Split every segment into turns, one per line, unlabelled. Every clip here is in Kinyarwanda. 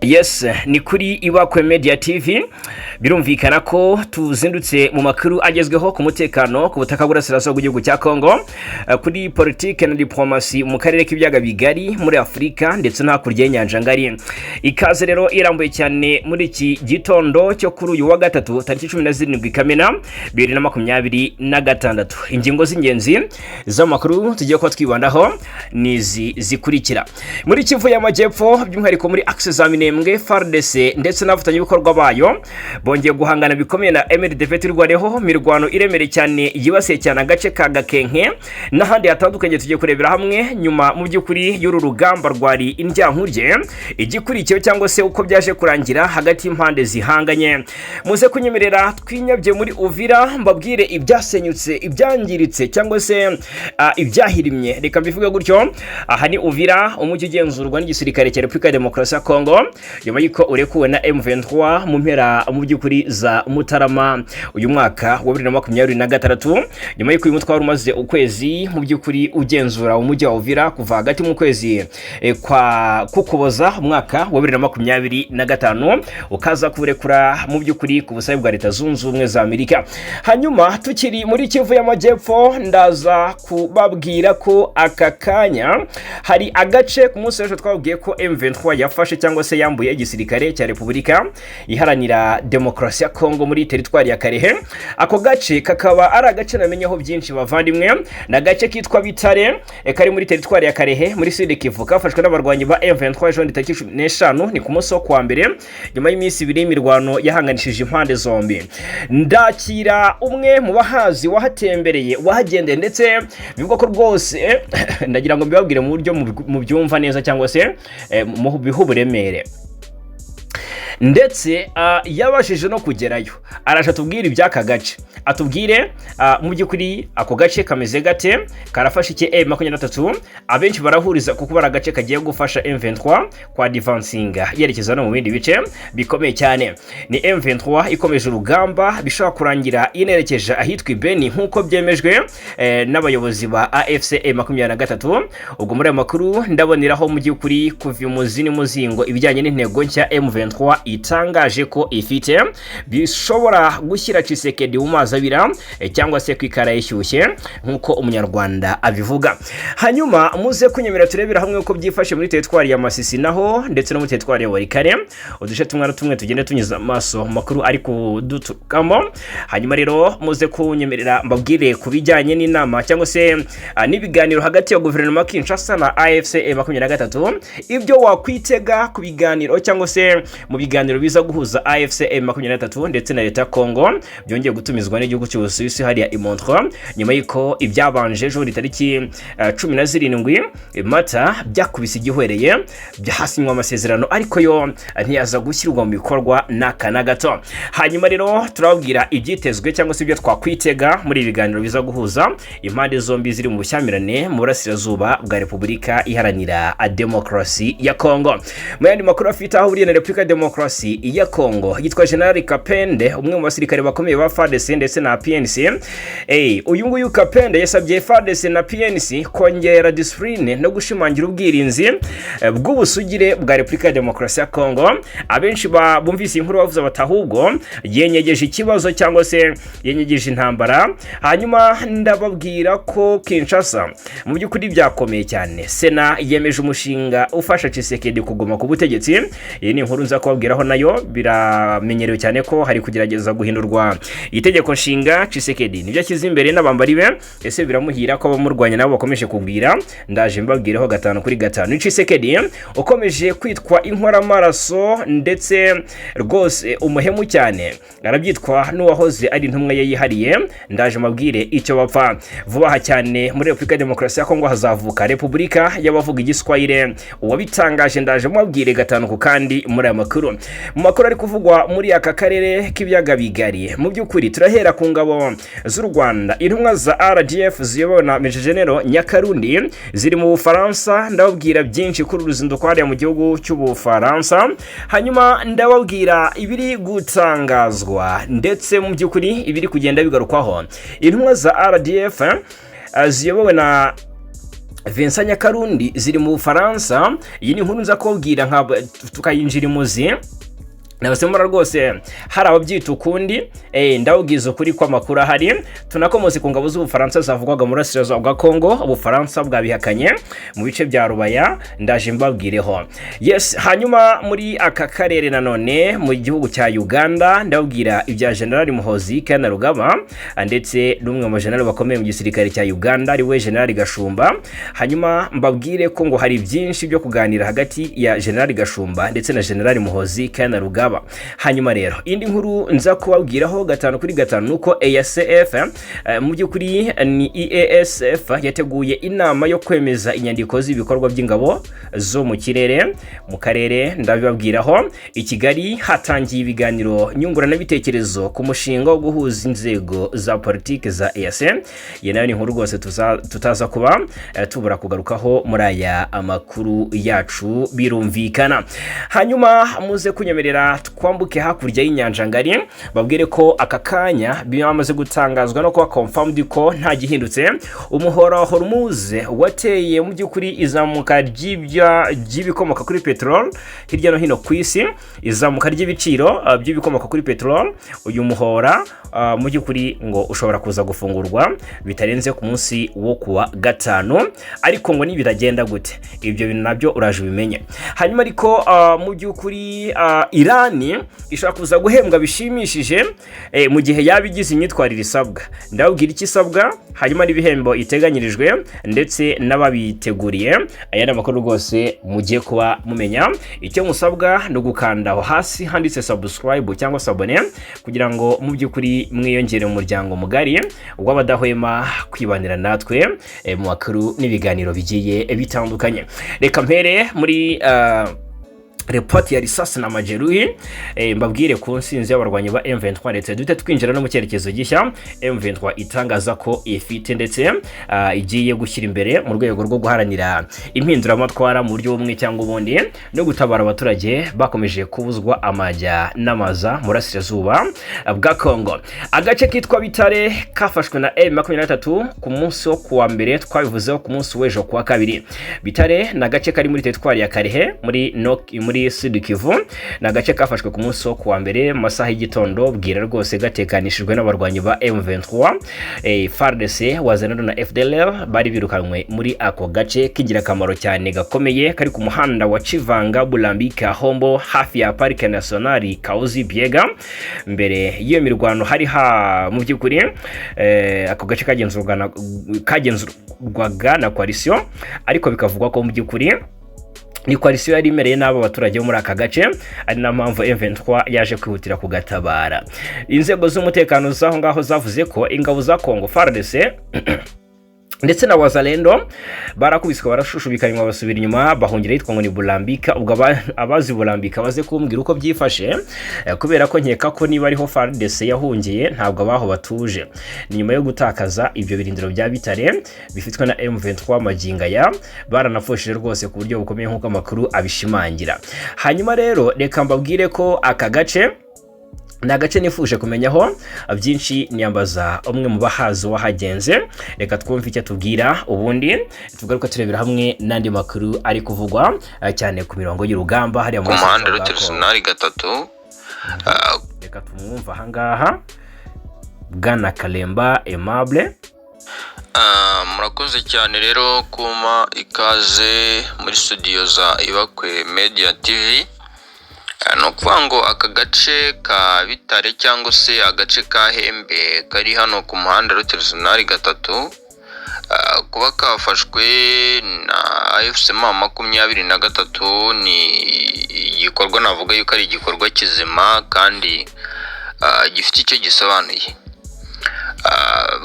Yes, ni kuri Ibakwe Media TV. Birumvikana ko tuzindutse mu makuru agezweho ku mutekano ku butaka bw'Urasirazuba bw'igihugu cya Congo, kuri politike na diplomasi mu karere k'ibiyaga bigari muri Afurika ndetse no hakurya y'inyanja ngari. Ikaze rero irambuye cyane muri iki gitondo cyo kuri uyu wa gatatu, tariki 17 Kamena 2026. Ingingo z'ingenzi z'amakuru tugiye kuba twibandaho ni izi zikurikira: muri Kivu y'Amajyepfo, by'umwihariko muri axe za Minembwe, FARDC ndetse n'abafatanyabikorwa bayo bongeye guhangana bikomeye na MRDP Twirwaneho. Mirwano iremereye cyane yibasiye cyane agace ka Gakenke n'ahandi hatandukanye. Tugiye kurebera hamwe nyuma mu by'ukuri y'uru rugamba rwari indyankurye, igikurikiyeho cyangwa se uko byaje kurangira hagati y'impande zihanganye. Muze kunyemerera twinyabye muri Uvira, mbabwire ibyasenyutse, ibyangiritse cyangwa se ibyahirimye, reka mbivuge gutyo. Aha ni Uvira, umujyi ugenzurwa n'igisirikare cya Repubulika ya Demokarasi ya Kongo nyuma y'uko urekuwe na M23 mu mpera mu by'ukuri za Mutarama uyu mwaka wa 2026, nyuma y'uko uyu mutwe wari umaze ukwezi mu by'ukuri ugenzura umujyi wa Uvira kuva hagati mu kwezi kwa Kukuboza umwaka wa 2025, ukaza kuwurekura mu by'ukuri ku busabe bwa Leta Zunze Ubumwe za Amerika. Hanyuma tukiri muri Kivu y'Amajyepfo, ndaza kubabwira ko aka kanya hari agace ku munsi w'ejo twababwiye ko M23 yafashe cyangwa se yambuye igisirikare cya Repubulika Iharanira Demokarasi ya Kongo muri teritwari ya Karehe. Ako gace kakaba ari agace namenyeho byinshi, bavandimwe. Ni agace kitwa Bitare, kari muri teritwari ya Karehe muri Sud Kivu, kafashwe n'abarwanyi ba M23 ejo tariki 15, ni ku munsi wo kuwa mbere, nyuma y'iminsi 2 y'imirwano yahanganishije impande zombi. Ndakira umwe mu bahazi, wahatembereye, wahagendeye, ndetse bivugwa ko rwose, ndagira ngo mbibabwire mu buryo mubyumva neza cyangwa se mu bihe uburemere, ndetse yabashije no kugerayo. Araje atubwire iby'aka gace, atubwire mu by'ukuri ako gace kameze gate, karafasha iki M23. Abenshi barahuriza kuko bari agace kagiye gufasha M23 kwa advancinga yerekeza no mu bindi bice bikomeye cyane. Ni M23 ikomeje urugamba, bishobora kurangira inerekeje ahitwa Beni nk'uko byemejwe n'abayobozi ba AFC M23. Ubwo muri aya makuru ndaboneraho mu by'ukuri kuva imuzi n'umuzingo ibijyanye n'intego nshya M23 itangaje ko ifite, bishobora gushyira Tshisekedi mu mazi abira cyangwa se ku ikara ishyushye nk'uko Umunyarwanda abivuga. Hanyuma muze kunyemera turebera hamwe uko byifashe muri teritwari ya Masisi naho ndetse no muri teritwari ya Walikale, uduce tumwe na tumwe tugende tunyuza amaso mu makuru ari kudutukamo. Hanyuma rero muze kunyemerera mbabwire ku bijyanye n'inama cyangwa se n'ibiganiro hagati ya guverinoma ya Kinshasa na AFC 23, ibyo wakwitega ku biganiro cyangwa se mu biganiro biza guhuza AFC 23 ndetse na leta ya Congo, byongeye gutumizwa n'igihugu cy'Ubusuwisi hariya i Montreux, nyuma y'uko ibyabanje ejo tariki 17 Mata byakubise igihwereye, byahasinywa amasezerano ariko yo ntiyaza gushyirwa mu bikorwa n'aka na gato. Hanyuma rero turababwira ibyitezwe cyangwa se ibyo twakwitega muri ibi biganiro biza guhuza impande zombi ziri mu bushyamirane mu burasirazuba bwa Repubulika Iharanira Demokarasi ya Kongo. Mu yandi makuru afite aho buriya na Repubulika ya Demokarasi ya Kongo, yitwa General Kapende, umwe mu basirikare bakomeye ba FARDC ndetse na PNC. Uyu nguyu Kapende yasabye FARDC na PNC kongera discipline no gushimangira ubwirinzi bw'ubusugire bwa Repubulika ya Demokarasi ya Kongo. Abenshi bumvise inkuru bavuze bati ahubwo yenyegeje ikibazo cyangwa se yenyegeje intambara. Hanyuma ndababwira ko Kinshasa mu by'ukuri byakomeye cyane, Sena yemeje umushinga ufasha Tshisekedi kuguma ku butegetsi. Iyi ni inkuru nza kubabwiraho nayo. Biramenyerewe cyane ko hari kugerageza guhindurwa itegeko nshinga. Tshisekedi nibyo ashyize imbere n'abambari be. Ese biramuhira ko abamurwanya nabo bakomeje kugwira? Ndaje mbabwireho gatanu kuri gatanu. Tshisekedi ukomeje kwitwa inkoramaraso ndetse rwose umuhemu cyane, arabyitwa n'uwahoze ari intumwa ye yihariye. Ndaje mbabwire icyo bapfa. Vuba aha cyane muri Repubulika ya Demokarasi ya Kongo hazavuka repubulika y'abavuga Igiswahili. Uwabitangaje ndaje mubabwire gatanu ku kandi muri aya makuru. Mu makuru ari kuvugwa muri aka karere k'ibiyaga bigari, mu by'ukuri turahera ku ngabo z'u Rwanda. Intumwa za RDF ziyobowe na Major General Nyakarundi ziri mu Bufaransa. Ndababwira byinshi kuri uru ruzinduko hariya mu gihugu cy'Ubufaransa. Hanyuma ndababwira ibiri gutangazwa ndetse mu by'ukuri ibiri kugenda bigarukwaho. Intumwa za RDF ziyobowe na Vincent Nyakarundi ziri mu Bufaransa. Iyi ni inkuru nza kubabwira nka tukayinjira imuzi. Nabasemura rwose, hari ababyita ukundi, ndababwiza ukuri kw'amakuru ahari. Tunakomotse ku ngabo z'Ubufaransa zavugwaga mu burasirazuba bwa Kongo, Ubufaransa bwabihakanye mu bice bya Rubaya, ndaje mbabwireho. Yes, hanyuma muri aka karere nanone mu gihugu cya Uganda, ndababwira ibya General Muhozi Kainerugaba ndetse n'umwe mu bajenerali bakomeye mu gisirikare cya Uganda, ari we General Gashumba. Hanyuma mbabwire ko ngo hari byinshi byo kuganira hagati ya General Gashumba ndetse na General Muhozi Kainerugaba. Hanyuma rero indi nkuru nza kubabwiraho 5 kuri 5 nuko EACF, mu by'ukuri ni EASF, yateguye inama yo kwemeza inyandiko z'ibikorwa by'ingabo zo mu kirere mu karere, ndabibabwiraho. I Kigali hatangiye ibiganiro nyunguranabitekerezo ku mushinga wo guhuza inzego za politiki za EAC. Iyi nayo ni inkuru rwose tutaza kuba tubura kugarukaho muri aya amakuru yacu, birumvikana. Hanyuma muze kunyemerera twambuke hakurya y'inyanja ngari, babwire ko aka kanya byamaze gutangazwa no kuba confirmed ko nta gihindutse, umuhora wa Hormuz wateye mu by'ukuri izamuka ry'ibikomoka kuri peteroli hirya no hino ku isi, izamuka ry'ibiciro by'ibikomoka kuri peteroli. Uyu muhora mu by'ukuri ngo ushobora kuza gufungurwa bitarenze ku munsi wo kuwa gatanu, ariko ngo nibitagenda gute, ibyo bintu nabyo uraje ubimenye. Hanyuma ariko mu by'ukuri Irani ishobora kuza guhembwa bishimishije mu gihe yaba igize imyitwarire isabwa. Ndababwira icyo isabwa, hanyuma n'ibihembo iteganyirijwe ndetse n'ababiteguriye. Aya ni amakuru rwose mugiye kuba mumenya. Icyo musabwa ni ugukanda aho hasi handitse subscribe cyangwa s'abonner, kugira ngo mu by'ukuri mwiyongere mu muryango mugari w'abadahwema kwibanira natwe mu makuru n'ibiganiro bigiye bitandukanye. Reka mpere muri ripoti ya risasi na majeruhi, mbabwire ku nsinzi y'abarwanyi ba M23, ndetse duhite twinjira no mu cyerekezo gishya M23 itangaza ko ifite ndetse igiye gushyira imbere mu rwego rwo guharanira impinduramatwara mu buryo bumwe cyangwa ubundi no gutabara abaturage bakomeje kubuzwa amajya n'amaza mu burasirazuba bwa Congo. Agace kitwa Bitare kafashwe na M23 ku munsi wo kuwa mbere, twabivuzeho ku munsi w'ejo kuwa kabiri. Bitare ni agace kari muri teritwari ya Kalehe muri no, muri Sud Kivu. Ni agace kafashwe ku munsi wo kuwa mbere mu masaha y'igitondo, bwira rwose, gatekanishijwe n'abarwanyi ba M23, FARDC, Wazalendo na FDLR bari birukanywe muri ako gace k'ingirakamaro cyane gakomeye kari ku muhanda wa Chivanga Bulambika Hombo, hafi ya Parike Nationale Kahuzi Biega. Mbere y'iyo mirwano hari ha mu by'ukuri ako gace kagenzurwaga na coalition, ariko bikavugwa ko mu by'ukuri ni coalition yari imereye n'abo baturage bo muri aka gace, ari na mpamvu M23 yaje kwihutira kugatabara. Inzego z'umutekano z'aho ngaho zavuze ko ingabo za Congo FARDC ndetse na Wazalendo barakubiswe, barashushubikanywa, basubira inyuma, bahungira ahitwa ngo ni Bulambika. Ubwo abazi Bulambika baze kumbwira uko byifashe, kubera ko nkeka ko niba ariho FARDC yahungiye, ntabwo abaho batuje. Ni nyuma yo gutakaza ibyo birindiro bya Bitare bifitwe na M23 magingo aya, baranapfushije rwose ku buryo bukomeye nk'uko amakuru abishimangira. Hanyuma rero reka mbabwire ko aka gace ni agace nifuje kumenyaho byinshi, niyambaza umwe mu bahazi wahagenze. Reka twumve icyo atubwira, ubundi tugaruka turebera hamwe n'andi makuru ari kuvugwa cyane ku mirongo y'urugamba hariya
ku muhanda route nationale 3.
Reka tumwumve ahangaha, Bwana Kalemba Aimable.
Murakoze cyane rero kumpa ikaze muri studio za Ibakwe Media TV. Ni ukuvuga ngo aka gace ka Bitare cyangwa se agace ka Hembe kari hano ku muhanda route nationale 3, kuba kafashwe na AFC M23 ni igikorwa navuga yuko ari igikorwa kizima kandi gifite icyo gisobanuye.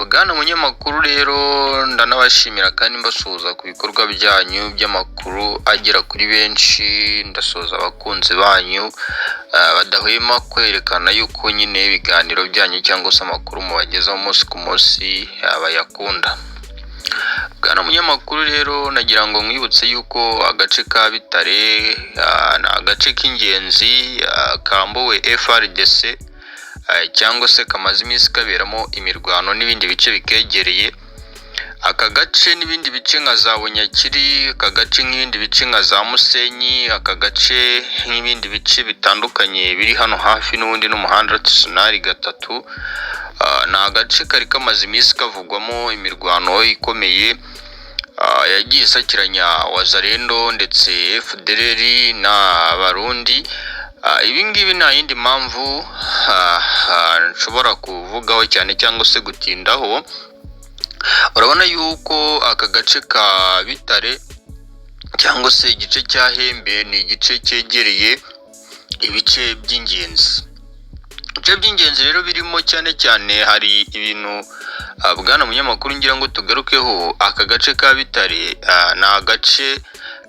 Bwana munyamakuru rero, ndanabashimira kandi mbasuhuza ku bikorwa byanyu by'amakuru agera kuri benshi. Ndasuhuza abakunzi banyu badahwema kwerekana yuko nyine ibiganiro byanyu cyangwa se amakuru mubagezaho umunsi ku munsi bayakunda. Bwana munyamakuru rero, nagira ngo nkwibutse yuko agace ka Bitare ni agace k'ingenzi kambuwe FARDC cyangwa se kamaze iminsi kaberamo imirwano n'ibindi bice bikegereye. Aka gace n'ibindi bice nka za Bunyakiri, aka gace nk'ibindi bice nka za Musenyi, aka gace nk'ibindi bice bitandukanye biri hano hafi n'ubundi n'umuhanda Artisanal 3, ni agace kari kamaze iminsi kavugwamo imirwano ikomeye yagiye isakiranya Wazalendo ndetse FDLR n'Abarundi. Ibi ngibi nta yindi mpamvu nshobora kuvugaho cyane cyangwa se gutindaho. Urabona yuko aka gace ka Bitare cyangwa se igice cya Hembe ni igice cyegereye ibice by'ingenzi. Ibice by'ingenzi rero birimo cyane cyane hari ibintu, bwana munyamakuru, ngira ngo tugarukeho. Aka gace ka Bitare ni agace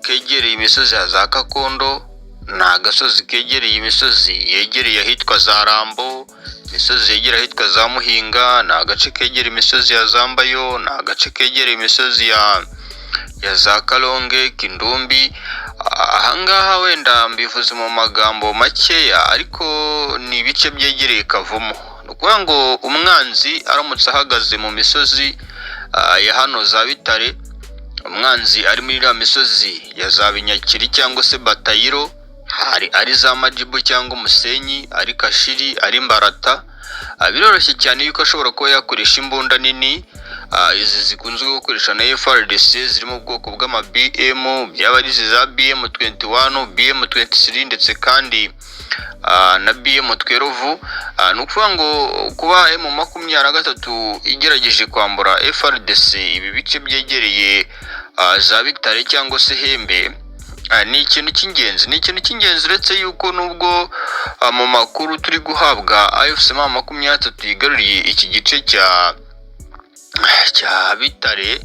kegereye imisozi ya za Kakondo, ni agasozi kegereye imisozi yegereye ahitwa za Rambo, imisozi yegereye ahitwa za Muhinga, ni agace kegereye imisozi ya Zambayo, ni agace kegereye imisozi ya za Kalonge, Kindumbi. Ahangaha wenda mbivuze mu magambo makeya, ariko ni ibice byegereye Kavumu. Ni ukuvuga ngo umwanzi aramutse ahagaze mu misozi ya hano za Bitare, umwanzi ari muri iriya misozi ya za Binyakiri cyangwa se Batayiro, hari ari za Majibu cyangwa Umusenyi, ari Kashiri, ari Mbarata, biroroshye cyane yuko ashobora kuba yakoresha imbunda nini, izi zikunzwe gukoresha na FARDC ziri mu bwoko bw'ama BM, byaba ari izi za BM 21, BM 23 ndetse kandi na BM 12. Ni ukuvuga ngo kuba M23 igerageje kwambura FARDC ibi bice byegereye za Bitare cyangwa se Hembe, ni ikintu cy'ingenzi, ni ikintu cy'ingenzi, uretse yuko nubwo mu makuru turi guhabwa AFC M23 yigaruriye iki gice cya Bitare,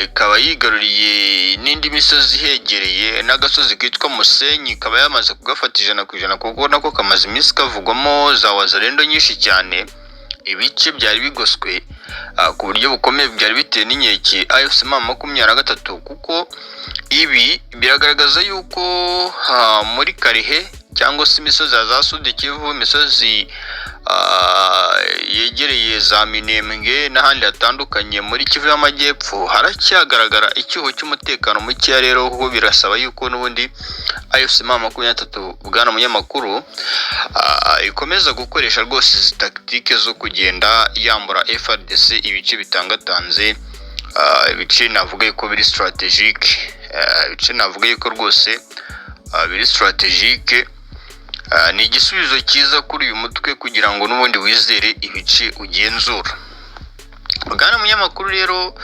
ikaba yigaruriye n'indi misozi ihegereye n'agasozi kitwa Musenyi, ikaba yamaze kugafata 100%, kuko nako kamaze iminsi kavugwamo za Wazalendo nyinshi cyane. Ibice byari bigoswe ku buryo bukomeye, byari bitewe n'inkeke AFC M23, kuko ibi biragaragaza yuko muri Karihe cyangwa se imisozi ya za Sud Kivu, imisozi yegereye za Minembwe n'ahandi hatandukanye muri Kivu y'Amajyepfo, haracyagaragara icyuho cy'umutekano mukeya. Rero kuko birasaba yuko n'ubundi AFC M23, bwana munyamakuru, ikomeza gukoresha rwose izi tactique zo kugenda yambura FARDC ibice bitangatanze, ibice navuga yuko biri stratégique, ibice navuga yuko rwose biri stratégique. Ni igisubizo cyiza kuri uyu mutwe kugira ngo n'ubundi wizere ibice ugenzura. Bwana munyamakuru rero,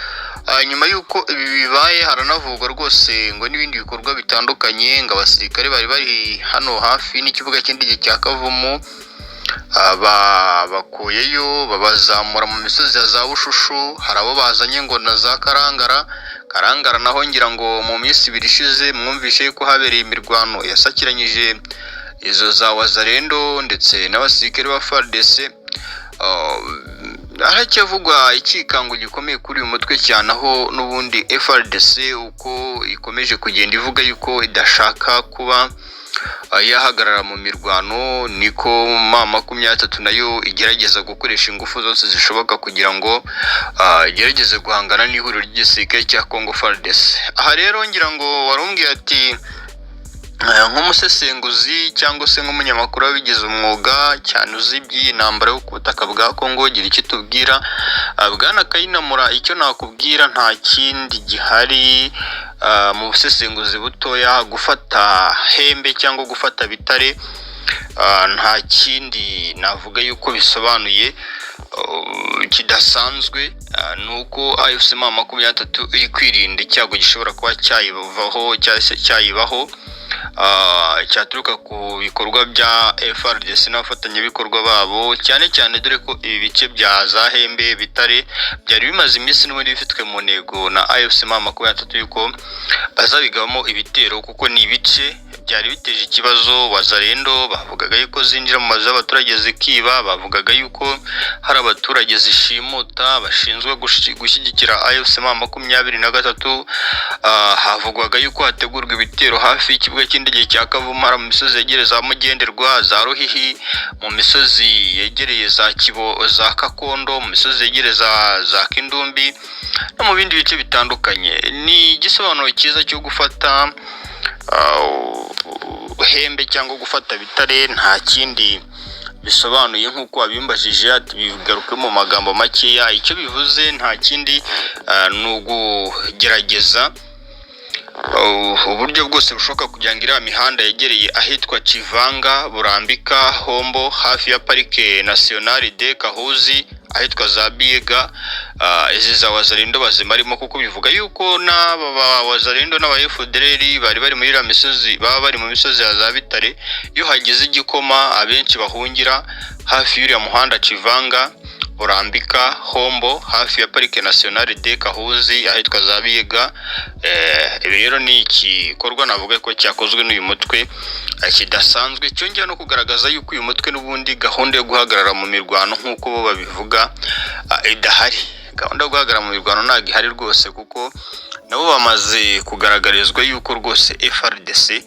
nyuma y'uko ibi bibaye, haranavugwa rwose ngo n'ibindi bikorwa bitandukanye, ngo abasirikare bari bari hano hafi n'ikibuga cy'indege cya Kavumu bakuyeyo, babazamura mu misozi ya za Bushushu. Hari abo bazanye ngo na za Karangara. Karangara naho ngira ngo mu minsi 2 ishize mwumvishe yuko habereye imirwano yasakiranyije izo za Wazalendo ndetse n'abasirikare ba FARDC. Haracyavugwa ikikango gikomeye kuri uyu mutwe cyane, aho n'ubundi FARDC uko ikomeje kugenda ivuga yuko idashaka kuba yahagarara mu mirwano, niko M23 nayo igerageza gukoresha ingufu zose zishoboka kugira ngo igerageze guhangana n'ihuriro ry'igisirikare cya Congo FARDC. Aha rero ngira ngo warumbwiye ati nk'umusesenguzi cyangwa se nk'umunyamakuru wabigize umwuga cyane, uzi iby'iyi ntambara yo ku butaka bwa Congo, gira icyo tubwira. Bwana Kayinamura, icyo nakubwira nta kindi gihari mu busesenguzi butoya: gufata Hembe cyangwa gufata Bitare nta kindi navuga yuko bisobanuye kidasanzwe, ni uko AFC M23 iri kwirinda icyago gishobora kuba cyayivaho cyangwa se cyayibaho, cyaturuka ku bikorwa bya FARDC n'abafatanyabikorwa babo, cyane cyane dore ko ibi bice bya za Hembe, Bitare byari bimaze iminsi n'ubundi bifitwe mu ntego na AFC M23 yuko bazabigabamo ibitero, kuko ni ibice byari biteje ikibazo. Wazalendo bavugaga yuko zinjira mu mazu y'abaturage zikiba, bavugaga yuko hari abaturage zishimuta bashinzwe gushyigikira AFC M23, havugwaga yuko hategurwa ibitero hafi y'ikibuga. cy'indege cya Kavumara, mu misozi yegereye za Mugenderwa, za Ruhihi, mu misozi yegereye za Kibo, za Kakondo, mu misozi yegereye za Kindumbi no mu bindi bice bitandukanye. Ni igisobanuro cyiza cyo gufata Hembe cyangwa gufata Bitare, nta kindi bisobanuye nk'uko wabimbajije ati bigaruke mu magambo makeya. Icyo bivuze nta kindi, ni ukugerageza uburyo bwose bushoboka kugira ngo iriya mihanda yegereye ahitwa Kivanga, Burambika, Hombo, hafi ya Parike Nationale de Kahuzi, ahitwa za Biega, izi za Wazalendo bazimarimo, kuko bivuga yuko n'aba ba Wazalendo n'aba FDLR bari muri iriya misozi, baba bari mu misozi ya za Bitare. Iyo hagize igikoma, abenshi bahungira hafi y'uriya muhanda Kivanga, Burambika, Hombo, hafi ya Parike Nationale de Kahuzi, ahitwa za Biega. Ibi rero ni igikorwa navuga ko cyakozwe n'uyu mutwe kidasanzwe, cyongera no kugaragaza yuko uyu mutwe n'ubundi gahunda yo guhagarara mu mirwano nk'uko bo babivuga idahari. Gahunda yo guhagarara mu mirwano ntabwo ihari rwose, kuko nabo bamaze kugaragarizwa yuko rwose FARDC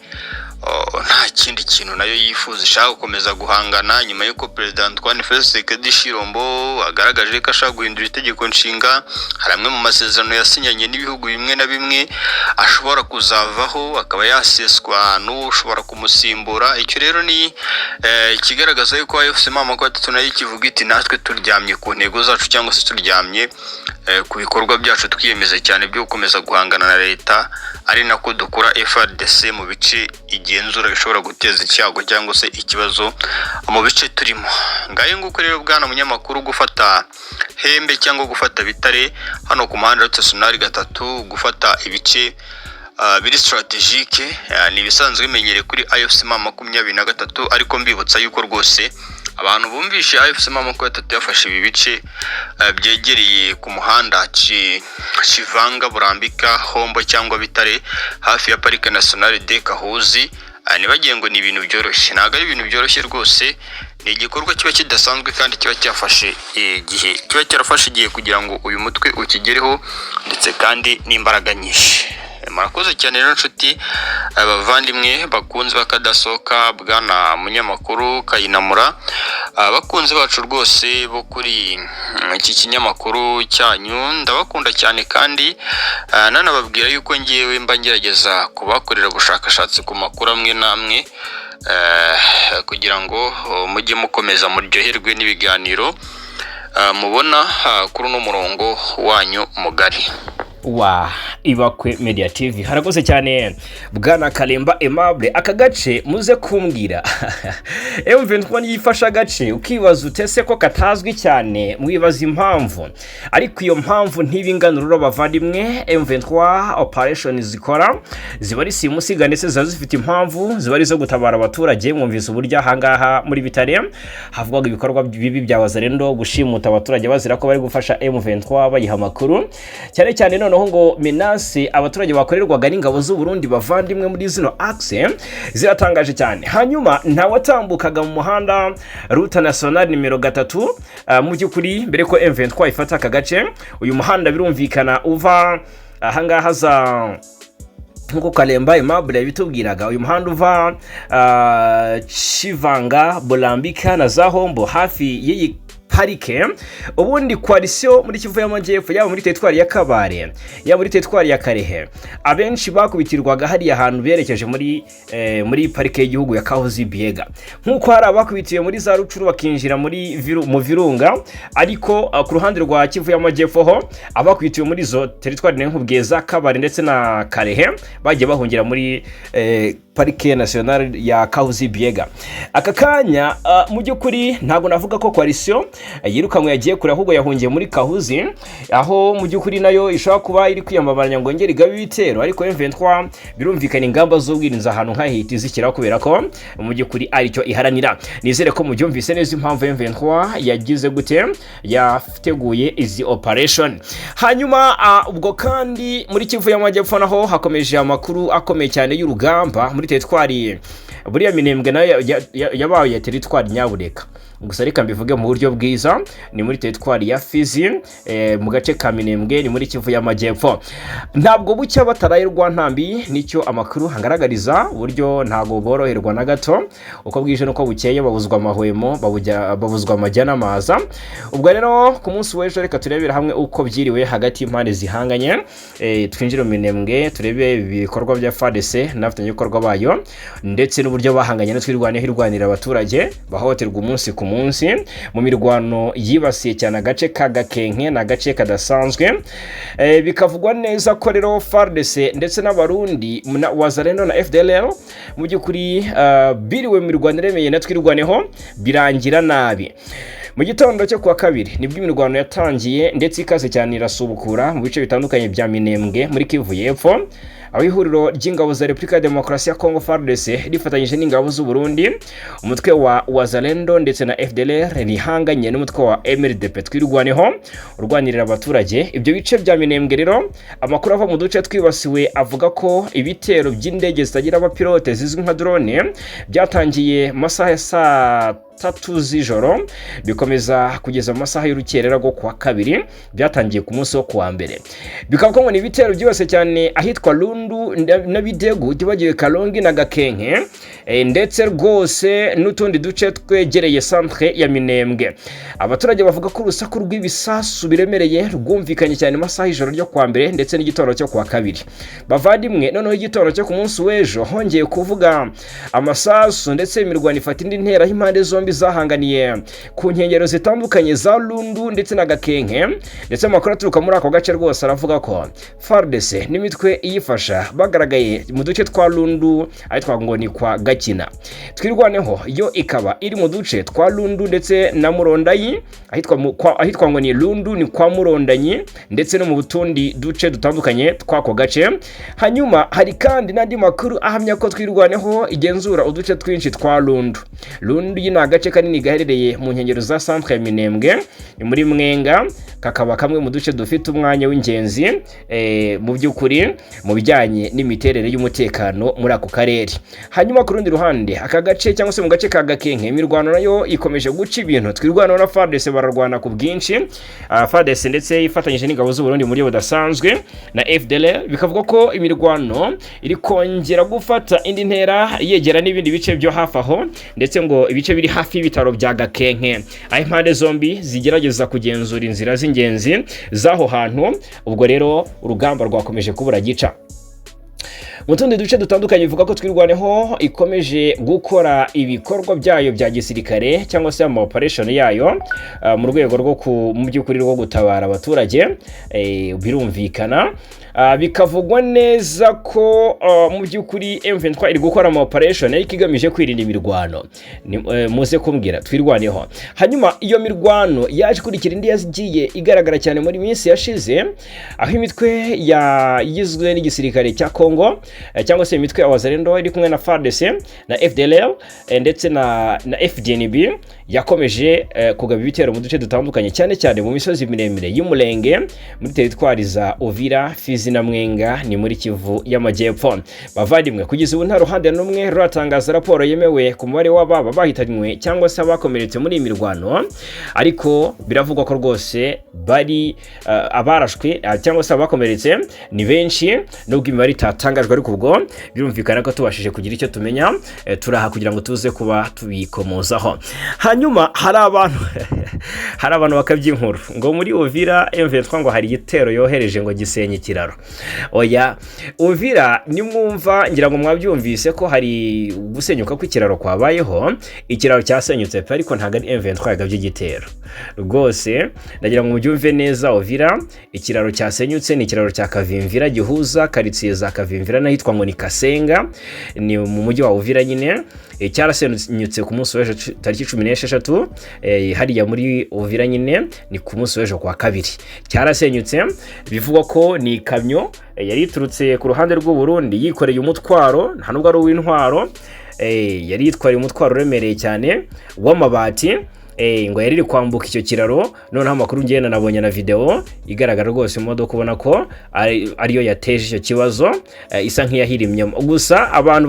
nta kindi kintu nayo yifuza, ishaka gukomeza guhangana, nyuma y'uko Perezida Antoine Felix Tshisekedi Tshilombo agaragaje ko ashaka guhindura itegeko nshinga. Hari amwe mu masezerano yasinyanye n'ibihugu bimwe na bimwe ashobora kuzavaho, akaba yaseswa n'ushobora kumusimbura. Icyo rero ni ikigaragaza yuko AFC M23 nayo ikivuga iti natwe turyamye ku ntego zacu, cyangwa se turyamye ku bikorwa byacu twiyemeza cyane byo gukomeza guhangana na leta, ari nako dukura FARDC mu bice igenzura bishobora guteza icyago cyangwa se ikibazo mu bice turimo. Ngayo nguko rero, bwana munyamakuru, gufata Hembe cyangwa gufata Bitare hano ku muhanda Sonari 3, gufata ibice biri stratégique, ni ibisanzwe bimenyereye kuri AFC M23. Ariko mbibutsa yuko rwose abantu bumvishe AFC M23 yafashe ibi bice byegereye ku muhanda Kivanga, Burambika, Hombo cyangwa Bitare, hafi ya Parike Nationale de Kahuzi, ntibagiye ngo ni ibintu byoroshye. Ntabwo ari ibintu byoroshye rwose, ni igikorwa kiba kidasanzwe kandi kiba cyafashe igihe, kiba cyarafashe igihe kugira ngo uyu mutwe ukigereho, ndetse kandi n'imbaraga nyinshi. Murakoze cyane rero nshuti, abavandimwe bakunze bakadasohoka, bwana munyamakuru Kayinamura, abakunzi bacu rwose bo kuri iki kinyamakuru cyanyu, ndabakunda cyane kandi nanababwira yuko ngewe mba ngerageza kubakorera ubushakashatsi ku makuru amwe n'amwe kugira ngo mujye mukomeza muryoherwe n'ibiganiro mubona kuri uno murongo wanyu mugari
wa Ibakwe Media TV. Harakoze cyane bwana Kalemba Aimable. Aka gace muze kumbwira, M23 yifasha agace, ukibaza utese ko katazwi cyane, mwibaza impamvu, ariko iyo mpamvu ntibinganura abavandimwe. M23 operation zikora ziba ari simusiga, ndetse ziba zifite impamvu, ziba ari izo gutabara abaturage. Mwumvise uburyo ahangaha muri Bitare havugwaga ibikorwa bibi bya Wazalendo, gushimuta abaturage bazira ko bari gufasha M23, bayiha amakuru, cyane cyane noneho ngo menace abaturage bakorerwaga n'ingabo z'u Burundi. Bavandimwe, muri zino axe ziratangaje cyane. Hanyuma ntawatambukaga mu muhanda route nationale nimero 3 mu by'ukuri mbere ko M23 ifata aka gace. Uyu muhanda birumvikana uva ahangaha za, nkuko Kalemba Aimable yabitubwiraga, uyu muhanda uva Chivanga, Bolambika na za Hombo, hafi y'iyi parike. Ubundi coalition muri Kivu y'Amajyepfo, yaba muri teritwari ya Kabare, yaba muri teritwari ya Karehe, abenshi bakubitirwaga hariya hantu berekeje muri parike y'igihugu ya Kahuzi Biega, nk'uko hari abakubitiwe muri za Rucuru bakinjira mu Virunga. Ariko ku ruhande rwa Kivu y'Amajyepfo ho, abakubitiwe muri izo teritwari nkubwiye za Kabare ndetse na Karehe bagiye bahungira muri Parike Nationale ya Kahuzi Biega. Aka kanya mu by'ukuri ntabwo navuga ko coalition yirukanwe yagiye kure, ahubwo yahungiye muri Kahuzi, aho mu by'ukuri nayo ishobora kuba iri kwiyamabanya ngo ngere igabe ibitero. Ariko M23 birumvikana ingamba z'ubwirinzi ahantu nk'ahita izishyiraho, kubera ko mu by'ukuri aricyo iharanira. Nizere ko mubyumvise neza impamvu M23 yagize gute, yateguye izi operation. Hanyuma ubwo kandi muri Kivu y'Amajyepfo naho hakomeje amakuru akomeye cyane y'urugamba muri teritwari buriya Minembwe nayo yabaye teritwari nyabureka. Gusa reka mbivuge mu buryo bwiza, ni muri teritwari ya Fizi, mu gace ka Minembwe, ni muri Kivu y'Amajyepfo. Ntabwo bucya bataraye rwa ntambi, nicyo amakuru agaragariza uburyo ntabwo boroherwa na gato. Uko bwije n'uko bukeye babuzwa amahwemo, babuzwa amajya n'amaza. Ubwo rero ku munsi w'ejo reka turebere hamwe uko byiriwe hagati y'impande zihanganye. Twinjire mu Minembwe, turebe ibikorwa bya FARDC n'abafatanyabikorwa bayo, ndetse n'uburyo bahanganye no Twirwaneho irwanira abaturage bahohoterwa umunsi ku munsi mu mirwano yibasiye cyane agace ka Gakenke. Ni agace kadasanzwe. Bikavugwa neza ko rero FARDC ndetse n'Abarundi na Wazalendo na FDLR mu by'ukuri biriwe mu mirwano iremeye na Twirwaneho, birangira nabi. Mu gitondo cyo kuwa kabiri nibwo imirwano yatangiye ndetse ikaze cyane, irasubukura mu bice bitandukanye bya Minembwe muri Kivu y'Epfo, aho ihuriro ry'ingabo za Repubulika ya Demokarasi ya Kongo FARDC rifatanyije n'ingabo z'u Burundi, umutwe wa Wazalendo ndetse na FDLR rihanganye n'umutwe wa MRDP Twirwaneho urwanirira abaturage. Ibyo bice bya Minembwe rero, amakuru ava mu duce twibasiwe avuga ko ibitero by'indege zitagira abapilote zizwi nka drone byatangiye mu masaha ya saa 3 z'ijoro, bikomeza kugeza mu masaha y'urukerera rwo kuwa kabiri. Byatangiye ku munsi wo kuwa mbere. Bikaba ko ngo ni ibitero byibasiye cyane ahitwa Lundu na Bidegu, utibagiwe Kalongi na Gakenke, ndetse rwose n'utundi duce twegereye centre ya Minembwe. Abaturage bavuga ko urusaku rw'ibisasu biremereye rwumvikanye cyane mu masaha y'ijoro ryo kuwa mbere ndetse n'igitondo cyo kuwa kabiri. Bavandimwe, noneho igitondo cyo ku munsi w'ejo hongeye kuvuga amasasu, ndetse imirwano ifata indi ntera aho impande zombi zahanganiye ku nkengero zitandukanye za Lundu ndetse na Gakenke. Ndetse amakuru aturuka muri ako gace rwose aravuga ko FARDC n'imitwe iyifasha bagaragaye mu duce twa Lundu ahitwa ngo ni kwa Gakina. Twirwaneho yo ikaba iri mu duce twa Lundu ndetse na Murondayi, ahitwa ngo ni Lundu ni kwa Murondanyi, ndetse no mu tundi duce dutandukanye tw'ako gace. Hanyuma hari kandi n'andi makuru ahamya ko Twirwaneho igenzura uduce twinshi twa Lundu. Lundu iyi ni agace kanini gaherereye mu nkengero za centre ya Minembwe, ni muri Mwenga, kakaba kamwe mu duce dufite umwanya w'ingenzi mu by'ukuri mu bijyanye n'imiterere y'umutekano muri ako karere. Hanyuma ku rundi ruhande, aka gace cyangwa se mu gace ka Gakenke, imirwano nayo ikomeje guca ibintu. Twirwaneho na FARDC bararwana ku bwinshi. FARDC ndetse ifatanyije n'ingabo z'u Burundi mu buryo budasanzwe na FDLR. Bikavuga ko imirwano iri kongera gufata indi ntera, yegera n'ibindi bice byo hafi aho, ndetse ngo ibice biri hafi y'ibitaro bya Gakenke, aho impande zombi zigerageza kugenzura inzira z'ingenzi z'aho hantu. Ubwo rero urugamba rwakomeje kubura gica. Mu tundi duce dutandukanye, bivuga ko Twirwaneho ikomeje gukora ibikorwa byayo bya gisirikare cyangwa se ama operation yayo mu rwego rwo mu by'ukuri rwo gutabara abaturage. Birumvikana. Bikavugwa neza ko mu by'ukuri M23 iri gukora ama operation ariko igamije kwirinda imirwano. Muze kumbwira Twirwaneho. Hanyuma iyo mirwano yaje ikurikira indi yagiye igaragara cyane muri minsi yashize, aho imitwe yagizwe n'igisirikare cya Congo, cyangwa se imitwe ya Wazalendo iri kumwe na FARDC na FDLR, ndetse na FDNB yakomeje kugaba ibitero mu duce dutandukanye, cyane cyane mu misozi miremire y'Umurenge muri teritwari za Uvira, Fizi na Mwenga, ni muri Kivu y'Amajyepfo. Bavandimwe, kugeza ubu nta ruhande n'umwe ruratangaza raporo yemewe ku mubare w'ababa bahitanywe cyangwa se abakomeretse muri iyi mirwano, ariko biravugwa ko rwose bari abarashwe cyangwa se abakomeretse ni benshi, nubwo imibare itatangajwe. Ariko ubwo birumvikana ko tubashije kugira icyo tumenya, turaha kugira ngo tuze kuba tubikomozaho. Hanyuma hari abantu bakabya inkuru ngo muri Uvira M23 ngo hari igitero yohereje ngo gisenye ikiraro. Oya, Uvira nimwumva, ngira ngo mwabyumvise ko hari gusenyuka kw'ikiraro kwabayeho. Ikiraro cyasenyutse pe, ariko ntabwo ari M23 yagabye igitero rwose. Ndagira ngo mubyumve neza. Uvira ikiraro cyasenyutse ni ikiraro cya Kavimvira gihuza karitsiye za Kavimvira n'ahitwa ngo ni Kasenga, ni mu mujyi wa Uvira nyine. Cyarasenyutse ku munsi w'ejo tariki 16, hariya muri Uvira nyine, ni ku munsi w'ejo kwa kabiri cyarasenyutse. Bivugwa ko ni ikamyo yari iturutse ku ruhande rw'u Burundi yikoreye umutwaro, nta nubwo ari uw'intwaro, yari yitwariye umutwaro uremereye cyane w'amabati, ngo yari iri kwambuka icyo kiraro. Noneho amakuru ngenda nabonye na video igaragara rwose, imodoka ubona ko ariyo yateje icyo kibazo, isa nk'iyahirimyemo. Gusa abantu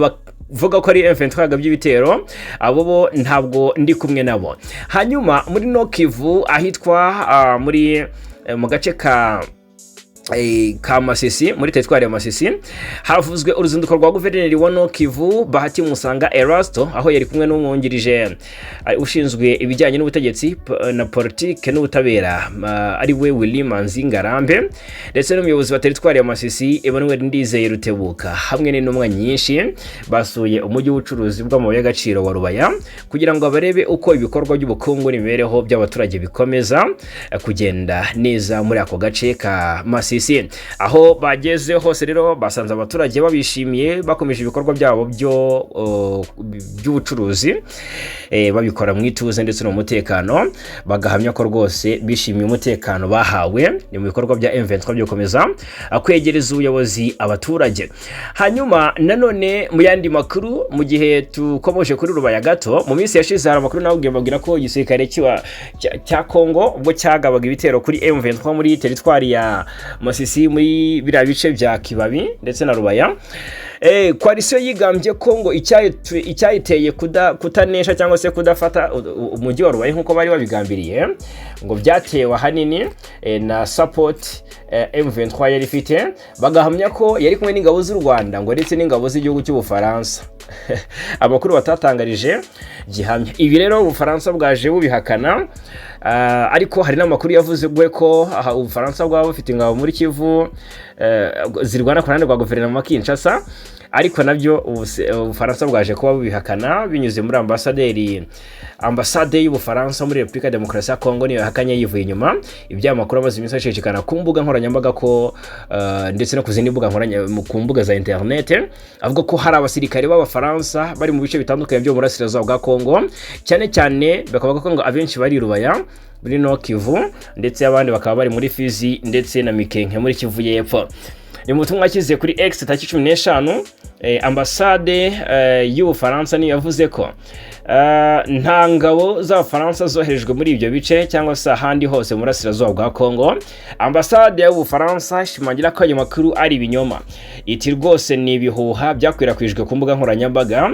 Abavuga ko ari M23 yagabye ibitero, abo bo ntabwo ndi kumwe nabo. Hanyuma muri Nord Kivu, ahitwa muri mu gace ka Masisi, muri teritwari ya Masisi, havuzwe uruzinduko rwa guverineri wa Nord Kivu, Bahati Musanga Erasto, aho yari kumwe n'umwungirije ushinzwe ibijyanye n'ubutegetsi na politike n'ubutabera, ari we Willy Manzi Ngarambe, ndetse n'umuyobozi wa teritwari ya Masisi, Emmanuel Ndizeye Rutebuka, hamwe n'intumwa nyinshi. Basuye umujyi w'ubucuruzi bw'amabuye y'agaciro wa Rubaya kugira ngo barebe uko ibikorwa by'ubukungu n'imibereho by'abaturage bikomeza kugenda neza muri ako gace ka Masisi. Aho bageze hose rero basanze abaturage babishimiye, bakomeje ibikorwa byabo by'ubucuruzi, babikora mu ituze ndetse no mu mutekano, bagahamya ko rwose bishimiye umutekano bahawe. Ni mu bikorwa bya M23 byo gukomeza kwegereza ubuyobozi abaturage. Hanyuma nanone mu yandi makuru, mu gihe tukomoje kuri Rubaya gato, mu minsi yashize hari amakuru nawe babwira ko igisirikare cya Congo, ubwo cyagabaga ibitero kuri M23 muri teritwari ya Masisi, muri biriya bice bya Kibabi ndetse na Rubaya, coalition yigambye ko ngo icyayiteye kutanesha cyangwa se kudafata umujyi wa Rubaya nk'uko bari babigambiriye, ngo byatewe ahanini na support M23 yari ifite. Bagahamya ko yari kumwe n'ingabo z'u Rwanda ngo ndetse n'ingabo z'igihugu cy'Ubufaransa, amakuru batatangarije gihamya. Ibi rero Ubufaransa bwaje bubihakana. Ariko hari n'amakuru yavuze ko aha Ubufaransa bwaba bufite ingabo muri Kivu zirwana ku ruhande rwa guverinoma ya Kinshasa, ariko nabyo Ubufaransa bwaje kuba bubihakana binyuze muri ambasade y'Ubufaransa muri Repubulika ya Demokarasi ya Kongo, niyo yahakanye yivuye inyuma ibya makuru amaze iminsi acicikana ku mbuga nkoranyambaga ko ndetse no ku zindi mbuga nkoranya ku mbuga za internet, avuga ko hari abasirikare b'Abafaransa bari mu bice bitandukanye byo mu burasirazuba bwa Kongo, cyane cyane bakavuga ko ngo abenshi bari i Rubaya muri Nord Kivu, ndetse abandi bakaba bari muri Fizi ndetse na Mikenke muri Kivu y'Epfo. Ni mu butumwa yashyize kuri X tariki 15, ambasade y'Ubufaransa niyo yavuze ko nta ngabo z'Abafaransa zoherejwe muri ibyo bice cyangwa se ahandi hose mu burasirazuba bwa Kongo. Ambasade y'Ubufaransa ishimangira ko ayo makuru ari ibinyoma, iti: "Rwose ni ibihuha byakwirakwijwe ku mbuga nkoranyambaga."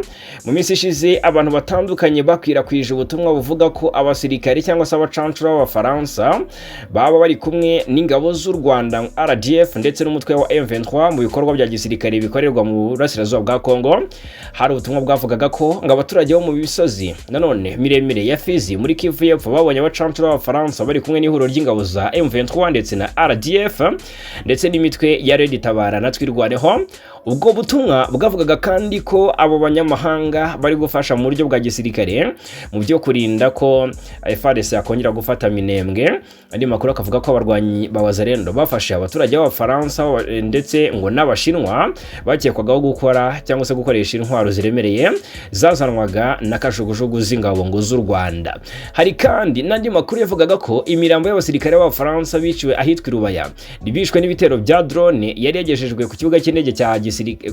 Mu minsi ishize abantu batandukanye bakwirakwije ubutumwa buvuga ko abasirikari cyangwa se abacancuro b'Abafaransa baba bari kumwe n'ingabo z'u Rwanda RDF ndetse n'umutwe wa M23 mu bikorwa bya gisirikare bikorerwa mu burasirazuba bwa Kongo. Hari ubutumwa bwavugaga ko ngo abaturage bo mu misozi nanone miremire ya Fizi muri Kivu y'Epfo babonye abacancuro b'Abafaransa bari kumwe n'ihuriro ry'ingabo za M23 ndetse na RDF ndetse n'imitwe ya Red Tabara na Twirwaneho. Ubwo butumwa bwavugaga kandi ko abo banyamahanga bari gufasha mu buryo bwa gisirikare mu byo kurinda ko FARDC yakongera gufata Minembwe. Andi makuru akavuga ko abarwanyi ba Wazalendo bafashe abaturage b'Abafaransa ndetse ngo n'Abashinwa bakekwagaho gukora cyangwa se gukoresha intwaro ziremereye zazanwaga na kajugujugu z'ingabo ngo z'u Rwanda. Hari kandi n'andi makuru yavugaga ko imirambo y'abasirikare b'Abafaransa biciwe ahitwa i Rubaya bishwe n'ibitero bya drone yari yagejejwe ku kibuga cy'indege cya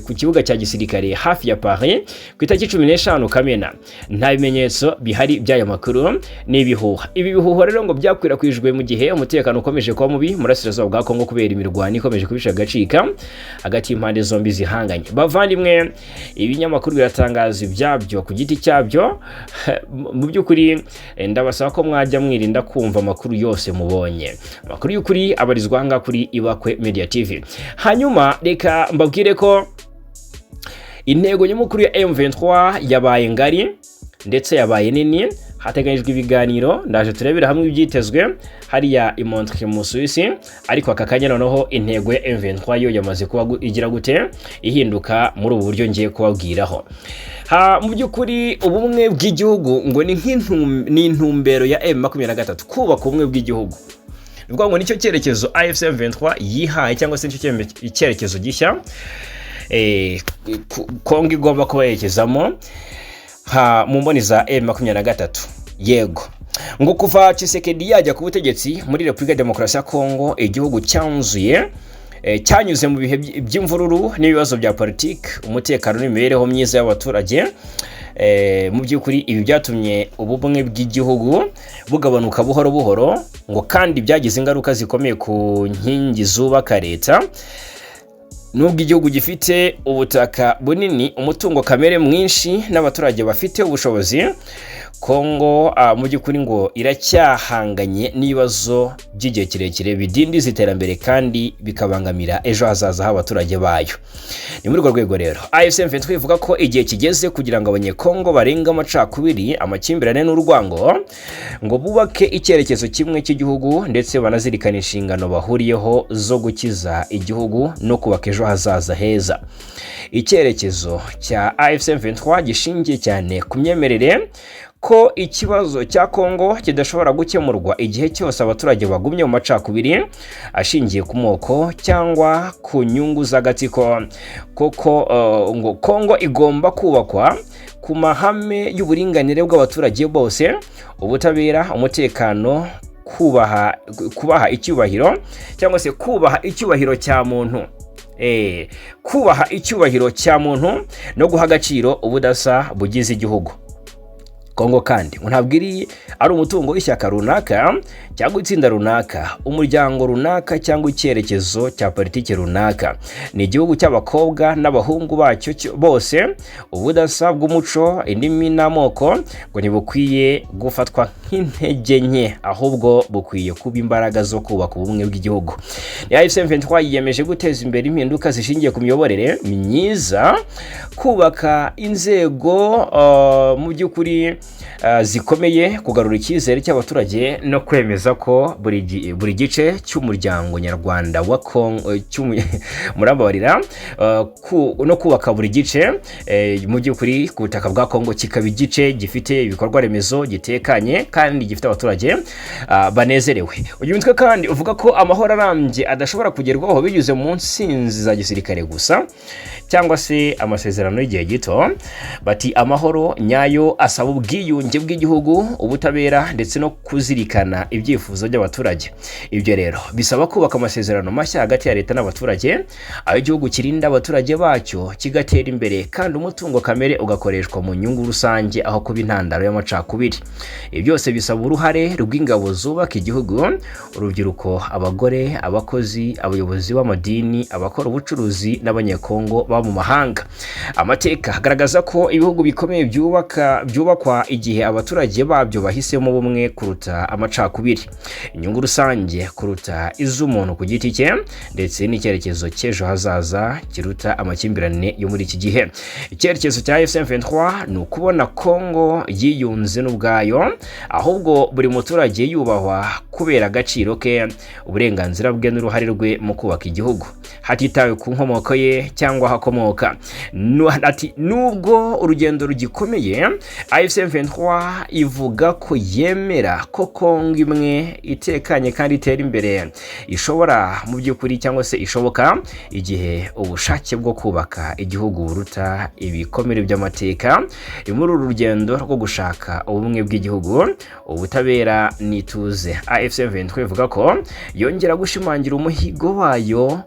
ku kibuga cya gisirikare hafi ya Paris ku itariki 15 Kamena. Nta bimenyetso bihari by'aya makuru, ni ibihuha. Ibi bihuha rero ngo byakwirakwijwe mu gihe umutekano ukomeje kuba mubi mu burasirazuba bwa Kongo kubera imirwano ikomeje kubisha agacika hagati y'impande zombi zihanganye. Bavandimwe, ibinyamakuru biratangaza ibyabyo ku giti cyabyo. Mu by'ukuri ndabasaba ko mwajya mwirinda kumva amakuru yose mubonye. Amakuru y'ukuri abarizwa aha ngaha kuri Ibakwe Media TV. Hanyuma reka mbabwire ko intego nyamukuru ya M23 yabaye ngari ndetse yabaye nini. Hateganyijwe ibiganiro, ndaje turebera hamwe ibyitezwe hariya i Montreux mu Suisse. Ariko aka kanya noneho intego ya M23 yo yamaze kuba igira gute ihinduka muri ubu buryo ngiye kubabwiraho. Ha, mu by'ukuri ubumwe bw'igihugu ngo ni ni intumbero ya M23, kubaka ubumwe bw'igihugu. Ni ukuvuga ngo nicyo cyerekezo AFC M23 yihaye cyangwa se nicyo icyerekezo gishya Kongo igomba kuba yerekezamo ha mu mboni za M23. Yego, ngo kuva Tshisekedi yajya ku butegetsi muri Repubulika ya Demokarasi ya Kongo, igihugu cyanzuye cyanyuze mu bihe by'imvururu n'ibibazo bya politiki, umutekano n'imibereho myiza y'abaturage. Mu by'ukuri ibi byatumye ubumwe bw'igihugu bugabanuka buhoro buhoro, ngo kandi byagize ingaruka zikomeye ku nkingi zubaka leta. Nubwo igihugu gifite ubutaka bunini, umutungo kamere mwinshi n'abaturage bafite ubushobozi, Kongo mu by'ukuri ngo iracyahanganye n'ibibazo by'igihe kirekire bidindiza iterambere kandi bikabangamira ejo hazaza h'abaturage bayo. Ni muri urwo rwego rero AFC M23 ivuga ko igihe kigeze kugira ngo Abanyekongo barenga amacakubiri, amakimbirane n'urwango, ngo bubake icyerekezo kimwe cy'igihugu ndetse banazirikana inshingano bahuriyeho zo gukiza igihugu no kubaka ejo hazaza heza. Icyerekezo cya AFC M23 gishingiye cyane ku myemerere ko ikibazo cya Kongo kidashobora gukemurwa igihe cyose abaturage bagumye mu macakubiri ashingiye ku moko cyangwa ku nyungu z'agatsiko, kuko ngo Kongo igomba kubakwa ku mahame y'uburinganire bw'abaturage bose, ubutabera, umutekano, kubaha icyubahiro cyangwa se kubaha icyubahiro cya muntu, kubaha icyubahiro cya muntu no guha agaciro ubudasa bugize igihugu. Kongo kandi ngo ntabwo iri ari umutungo w'ishyaka runaka cyangwa itsinda runaka, umuryango runaka cyangwa icyerekezo cya politiki runaka. Ni igihugu cy'abakobwa n'abahungu bacyo bose. Ubudasa bw'umuco, indimi n'amoko ngo ntibukwiye gufatwa nk'intege nke, ahubwo bukwiye kuba imbaraga zo kubaka ubumwe bw'igihugu. Ni AFC M23 yiyemeje guteza imbere impinduka zishingiye ku miyoborere myiza, kubaka inzego mu by'ukuri zikomeye, kugarura icyizere cy'abaturage no kwemeza ko buri gice cy'umuryango nyarwanda wa Kongo, murambabarira, no kubaka buri gice mu by'ukuri ku butaka bwa Kongo kikaba igice gifite ibikorwa remezo, gitekanye kandi gifite abaturage banezerewe. Uyu mutwe kandi uvuga ko amahoro arambye adashobora kugerwaho binyuze mu nsinzi za gisirikare gusa cyangwa se amasezerano y'igihe gito. Bati amahoro nyayo asaba ubwiyunge bw'igihugu, ubutabera ndetse no kuzirikana ibyifuzo by'abaturage. Ibyo rero bisaba kubaka amasezerano mashya hagati ya leta n'abaturage, aho igihugu kirinda abaturage bacyo, kigatera imbere, kandi umutungo kamere ugakoreshwa mu nyungu rusange aho kuba intandaro y'amacakubiri. Ibi byose bisaba uruhare rw'ingabo zubaka igihugu, urubyiruko, abagore, abakozi, abayobozi b'amadini, abakora ubucuruzi n'Abanyekongo baba mu mahanga. Amateka agaragaza ko ibihugu bikomeye byubakwa igihe abaturage babyo bahisemo ubumwe kuruta amacakubiri, inyungu rusange kuruta iz'umuntu ku giti cye, ndetse n'icyerekezo cy'ejo hazaza kiruta amakimbirane yo muri iki gihe. Icyerekezo cya AFC M23 ni ukubona Kongo yiyunze n'ubwayo, ahubwo buri muturage yubahwa kubera agaciro ke, uburenganzira bwe n'uruhare rwe mu kubaka igihugu, hatitawe ku nkomoko ye cyangwa aho akomoka. Ati nubwo urugendo rugikomeye, AFC M23 ivuga ko yemera ko Kongo imwe itekanye kandi itera imbere ishobora mu by'ukuri cyangwa se ishoboka igihe ubushake bwo kubaka igihugu buruta ibikomere by'amateka. Ni muri uru rugendo rwo gushaka ubumwe bw'igihugu, ubutabera n'ituze, AFC M23 ivuga ko yongera gushimangira umuhigo wayo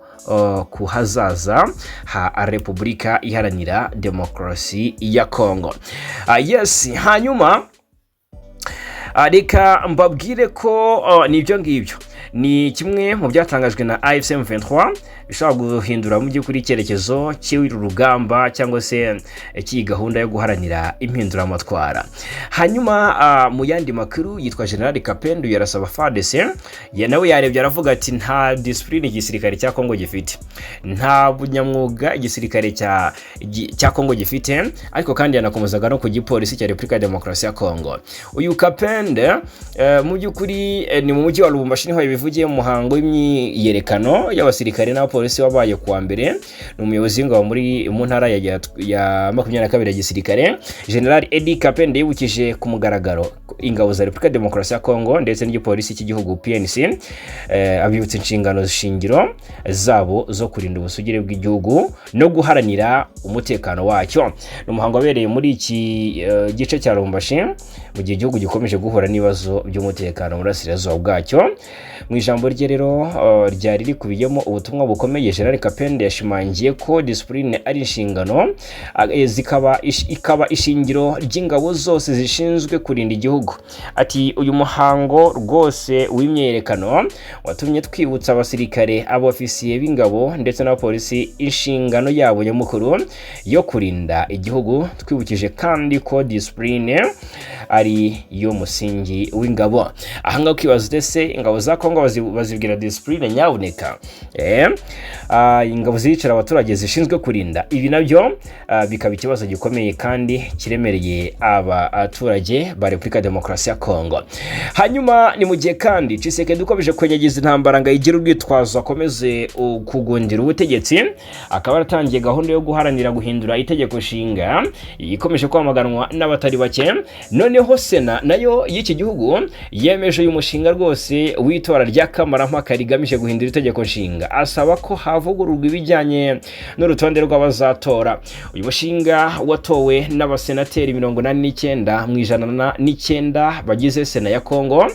ku hazaza ha Repubulika Iharanira Demokarasi ya Kongo. Yes, hanyuma reka mbabwire ko nibyo ngibyo ni kimwe mu byatangajwe na AFC M23 bishobora guhindura mu by'ukuri icyerekezo cy'uru rugamba cyangwa se cy'iyi gahunda yo guharanira impinduramatwara. Hanyuma mu yandi makuru, yitwa General Kapendo yarasaba FARDC ya nawe yarebye aravuga ati nta discipline igisirikare cya Kongo gifite, nta bunyamwuga igisirikare cya Kongo gifite, ariko kandi yanakomezaga no ku gipolisi cya Repubulika ya Demokarasi ya Kongo. Uyu Kapende mu by'ukuri ni mu mujyi wa Lubumbashi niho yabivugiye mu muhango w'imyiyerekano y'abasirikare n'abapolisi wabaye kuwa mbere. Ni umuyobozi w'ingabo muri mu ntara ya 22 ya gisirikare. General Eddy Kapende yibukije ku mugaragaro ingabo za Repubulika ya Demokarasi ya Kongo ndetse n'igipolisi cy'igihugu PNC, abibutsa inshingano shingiro zabo zo kurinda ubusugire bw'igihugu no guharanira umutekano wacyo. Ni umuhango wabereye muri iki gice cya Lubumbashi mu gihe igihugu gikomeje guhura n'ibibazo by'umutekano mu burasirazuba bwacyo. Mu ijambo rye rero ryari rikubiyemo ubutumwa bukomeye, General Kapende yashimangiye ko discipline ari inshingano ikaba ishingiro ry'ingabo zose zishinzwe kurinda igihugu. Ati: "Uyu muhango rwose w'imyerekano watumye twibutsa abasirikare, abofisiye b'ingabo ndetse n'abapolisi inshingano yabo nyamukuru yo kurinda igihugu. Twibukije kandi ko discipline ari yo musingi w'ingabo." Ahangaha ukibaza uti: "Ese ingabo za Kongo bazibwira discipline?" Nyabuneka, ingabo zicara abaturage zishinzwe kurinda, ibi nabyo bikaba ikibazo gikomeye kandi kiremereye abaturage ba Repubulika ya Demokarasi ya Kongo. Hanyuma ni mu gihe kandi Tshisekedi ukomeje kwenyegeza intambara ngo ayigire urwitwazo akomeze kugundira ubutegetsi, akaba yaratangiye gahunda yo guharanira guhindura itegeko nshinga ikomeje kwamaganwa n'abatari bake. Noneho Sena nayo y'iki gihugu yemeje uyu mushinga rwose w'itora rya kamarampaka rigamije guhindura itegeko nshinga, asaba ko havugururwa ibijyanye n'urutonde rw'abazatora. Uyu mushinga watowe n'abasenateri 89 mu 109 bagize Sena ya Kongo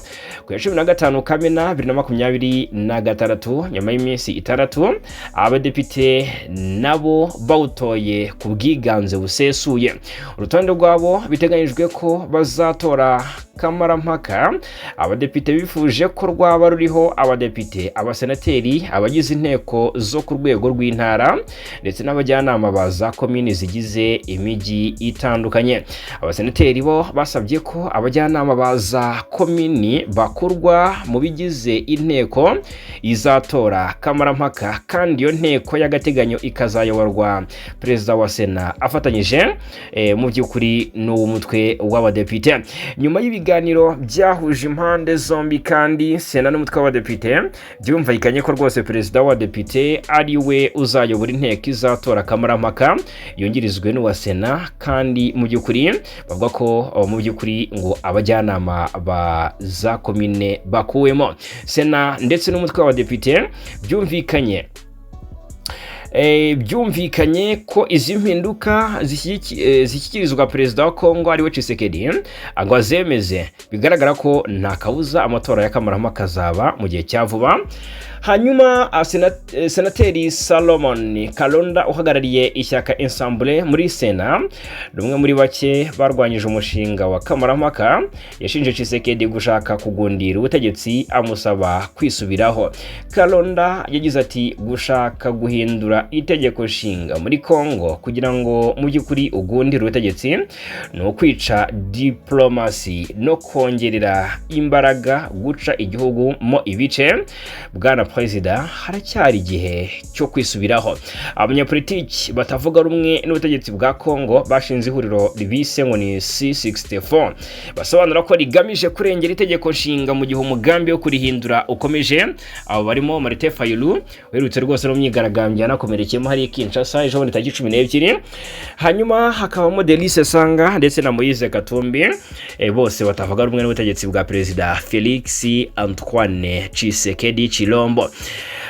ku ya 15 Kamena 2026, nyuma y'iminsi 6 abadepite nabo bawutoye ku bwiganze busesuye. Urutonde rwabo biteganyijwe ko bazatora kamarampaka, abadepite bifuje ko rwaba ruriho abadepite, abasenateri, abagize inteko zo ku rwego rw'intara ndetse n'abajyanama ba za komini zigize imijyi itandukanye. Abasenateri bo basabye ko abajyanama ba za komini bakurwa mu bigize inteko izatora kamarampaka, kandi iyo nteko y'agateganyo ikazayoborwa perezida wa Sena afatanyije mu by'ukuri n'uw'umutwe w'abadepite. Nyuma y'ibiganiro byahuje impande zombi kandi, Sena n'umutwe w'abadepite byumvikanye ko rwose perezida w'abadepite ari we uzayobora inteko izatora kamarampaka, yungirizwe n'uwa Sena. Kandi mu by'ukuri bavuga ko mu by'ukuri ngo abajyanama ba za komine bakuwemo. Sena ndetse n'umutwe w'abadepite byumvikanye ko izi mpinduka zishyikirizwa perezida wa Kongo ariwe Tshisekedi ngo azemeze. Bigaragara ko nta kabuza amatora ya kamarampaka azaba mu gihe cya vuba. Hanyuma senateri Salomon Kalonda uhagarariye ishyaka Ensemble muri Sena, ni umwe muri bake barwanyije umushinga wa kamarampaka. Yashinje Tshisekedi gushaka kugundira ubutegetsi, amusaba kwisubiraho. Kalonda yagize ati: "Gushaka guhindura itegeko nshinga muri Kongo kugira ngo mu by'ukuri ugundire ubutegetsi ni ukwica diplomasi no kongerera imbaraga guca igihugu mo ibice. Bwana Perezida, haracyari igihe cyo kwisubiraho." Abanyapolitiki batavuga rumwe n'ubutegetsi bwa Kongo bashinze ihuriro bise ngo ni C64, basobanura ko rigamije kurengera itegeko nshinga mu gihe umugambi wo kurihindura ukomeje. Abo barimo Martin Fayulu uherutse rwose no myigaragambyo yanakomerekeyemo hariya i Kinshasa ejo bundi tariki 12. Hanyuma hakabamo Delice Sanga ndetse na Moise Katumbi, bose batavuga rumwe n'ubutegetsi bwa Perezida Felix Antoine Tshisekedi Chilombo.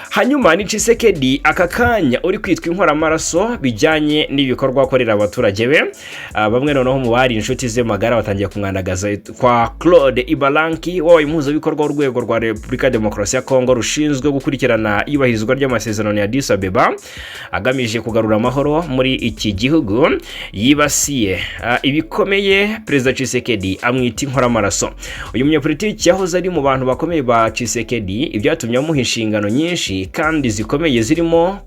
Hanyuma ni Tshisekedi aka kanya uri kwitwa inkoramaraso bijyanye n'ibikorwa akorera abaturage be. Bamwe noneho mu bari inshuti ze magara batangiye kumwandagaza, kwa Claude Ibalanki wabaye umuhuzabikorwa w'urwego rwa Repubulika ya Demokarasi ya Kongo rushinzwe gukurikirana iyubahirizwa ry'amasezerano ya Addis Abeba agamije kugarura amahoro muri iki gihugu, yibasiye ibikomeye Perezida Tshisekedi, amwita inkoramaraso. Uyu munyapolitiki yahoze ari mu bantu bakomeye ba Tshisekedi, ibyatumye amuha inshingano nyinshi kandi zikomeye zirimo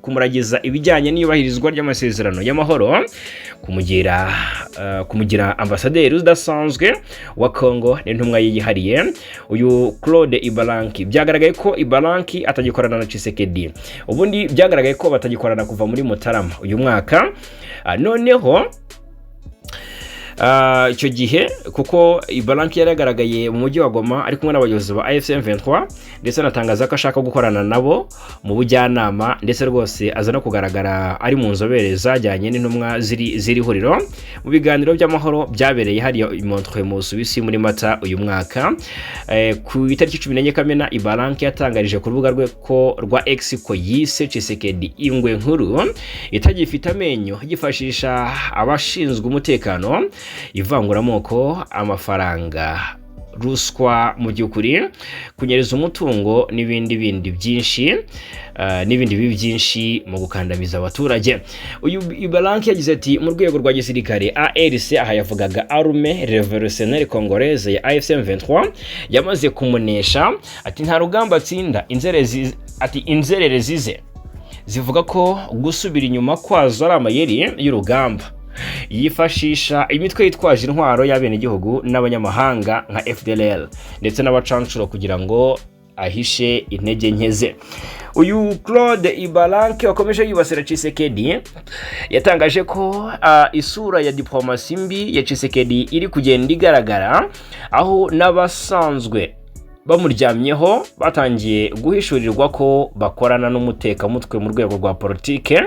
kumuragiza ibijyanye n'iyubahirizwa ry'amasezerano y'amahoro, kumugira ambasaderi udasanzwe wa Congo n'intumwa ye yihariye. Uyu Claude Ibalanki, byagaragaye ko Ibalanki atagikorana na Tshisekedi. Ubundi byagaragaye ko batagikorana kuva muri Mutarama uyu mwaka. Noneho icyo gihe kuko Ibalanki yari yagaragaye mu mujyi wa Goma ari kumwe n'abayobozi ba AFC M23, ndetse anatangaza ko ashaka gukorana nabo mu bujyanama, ndetse rwose aza no kugaragara ari mu nzobere zajyanye n'intumwa ziri huriro mu biganiro by'amahoro byabereye hariya i Montreux mu Busuwisi muri Mata uyu mwaka. Ku itariki 14 Kamena, Ibalanki yatangarije ku rubuga rwe ko rwa X ko yise Tshisekedi ingwe nkuru itagifite amenyo, yifashisha abashinzwe umutekano, ivanguramoko, amafaranga. ruswa, mu by'ukuri kunyereza umutungo n'ibindi bindi byinshi, n'ibindi bibi byinshi mu gukandamiza abaturage. Uyu Ibalanky yagize ati: "Mu rwego rwa gisirikare, ARC," aha yavugaga Armée Révolutionnaire Congolaise ya AFC M23, "yamaze kumunesha." Ati: "Nta rugamba atsinda." Inzerezi, ati: "Inzererezi ze zivuga ko gusubira inyuma kwazo ari amayeri y'urugamba." Yifashisha imitwe yitwaje intwaro y'abenegihugu n'abanyamahanga nka FDLR ndetse n'abacancuro kugira ngo ahishe intege nke ze. Uyu Claude Ibalanky wakomeje yibasira Tshisekedi yatangaje ko isura ya diplomasi mbi ya Tshisekedi iri kugenda igaragara, aho n'abasanzwe bamuryamyeho batangiye guhishurirwa ko bakorana n'umutekamutwe mu rwego rwa politike,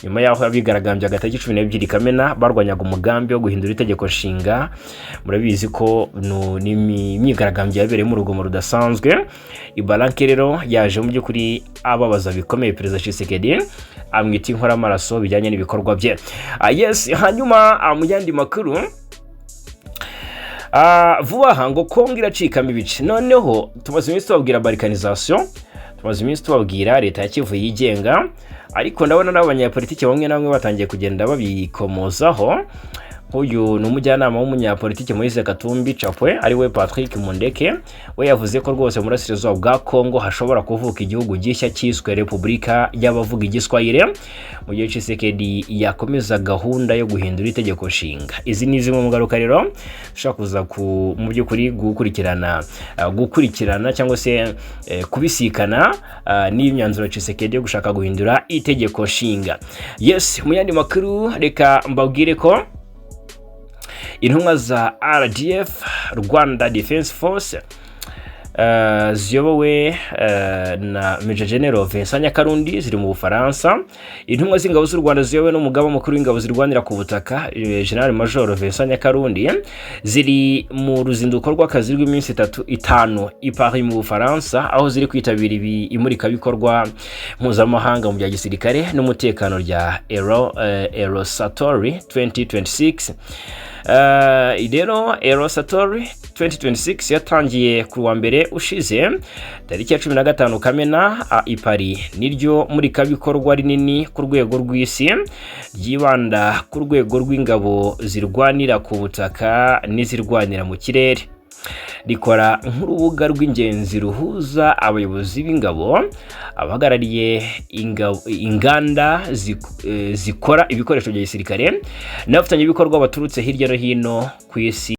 nyuma y'aho abigaragambyaga tariki 12 Kamena barwanyaga umugambi wo guhindura itegeko nshinga. Murabizi ko ni imyigaragambyo yabereyemo urugomo rudasanzwe. Ibalanky rero yaje mu by'ukuri ababaza bikomeye Perezida Tshisekedi, amwita inkoramaraso bijyanye n'ibikorwa bye. Yes, hanyuma mu yandi makuru, vuba aha ngo Kongo iracikamo ibice. Noneho tumaze iminsi tubabwira balkanisation, tumaze iminsi tubabwira leta ya Kivu yigenga, ariko ndabona n'abanyapolitiki bamwe na bamwe batangiye kugenda babikomozaho. Nk'uyu ni umujyanama w'umunyapolitiki Moise Katumbi Chapwe, ari we Patrick Mundeke. We yavuze ko rwose mu burasirazuba bwa Kongo hashobora kuvuka igihugu gishya cyiswe Repubulika y'abavuga Igiswahili mu gihe Tshisekedi yakomeza gahunda yo guhindura itegeko nshinga. Izi ni zimwe mu ngaruka rero dushobora kuza ku mu by'ukuri gukurikirana cyangwa se kubisikana n'imyanzuro ya Tshisekedi yo gushaka guhindura itegeko nshinga. Yes, mu yandi makuru, reka mbabwire ko intumwa za RDF, Rwanda Defense Force, ziyobowe na Major General Vincent Nyakarundi ziri mu Bufaransa. Intumwa z'ingabo z'u Rwanda ziyobowe n'umugaba mukuru w'ingabo zirwanira ku butaka, General Major Vincent Nyakarundi, ziri mu ruzinduko rw'akazi rw'iminsi 3, 5 i Paris mu Bufaransa, aho ziri kwitabira ibi imurikabikorwa mpuzamahanga mu bya gisirikare n'umutekano rya Eurosatory 2026. Rero Eurosatory 2026 yatangiye ku wa mbere ushize, tariki ya 15 Kamena, i Paris. Niryo murikabikorwa rinini ku rwego rw'isi ryibanda ku rwego rw'ingabo zirwanira ku butaka n'izirwanira mu kirere. Rikora nk'urubuga rw'ingenzi ruhuza abayobozi b'ingabo, abahagarariye inganda zikora ibikoresho bya gisirikare n'abafatanyabikorwa baturutse hirya no hino ku isi.